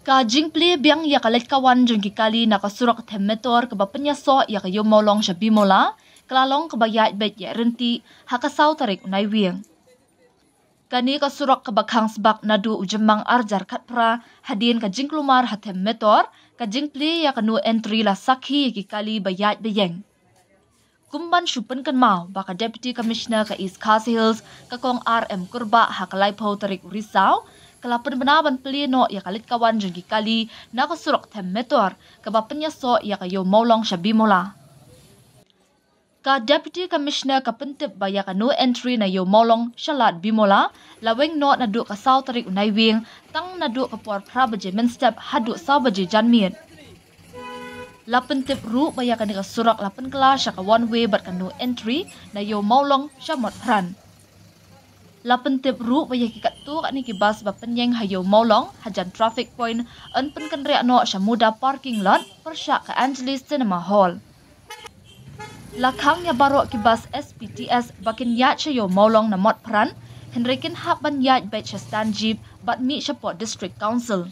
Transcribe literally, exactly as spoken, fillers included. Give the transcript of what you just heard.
Ka jingplie biang ïa ka leit ka wan jong ki kali na ka surok Them Metor kaba pynïasoh ïa ka Ïew Mawlong sha Bimula, ka la long kaba ïaid beit ïaid ryntih ha ka saw tarik u Naiwieng. Kane ka surok kaba khang sbak naduh u Jymmang arhajar khatphra hadien ka jingkulmar ha Them Metor, ka jingplie ïa ka no entry la sakhi ïa ki kali ba ïaid ba ïeng. Kum ban shu pynkynmaw ba ka Deputy Commissioner ka East Khasi Hills, ka Kong R M Kurbah, ha ka laiphew tarik u Risaw, ka la pynbna ban plie noh ïa ka leit ka wan jong ki kali na ka surok Them Metor kaba pynïasoh ïa ka Ïew Mawlong sha Bimula. Ka Deputy Commissioner ka pyntip ba ïa ka no entry na Ïew Mawlong sha Lad Bimula la weng noh naduh ka saw tarik u Naiwieng, tang naduh ka por phra baje mynstep haduh saw baje janmiet. La pyntip ruh ba ïa kane ka surok la pynkylla sha ka one way bad ka no entry na Ïew Mawlong sha Motphran. La pyntip ruh ba ïa ki katto katne ki bus ba pynïeng ha Ïew Mawlong hajan traffic point yn pynkynriah noh sha Muda parking lot pyrshah ka Angeles Cinema Hall. La khang ïa baroh ki bus S P T S ba kin ïaid sha Ïew Mawlong na Motphran, hynrei kin hap ban ïaid beit sha stand jeep bad mih shapoh District Council.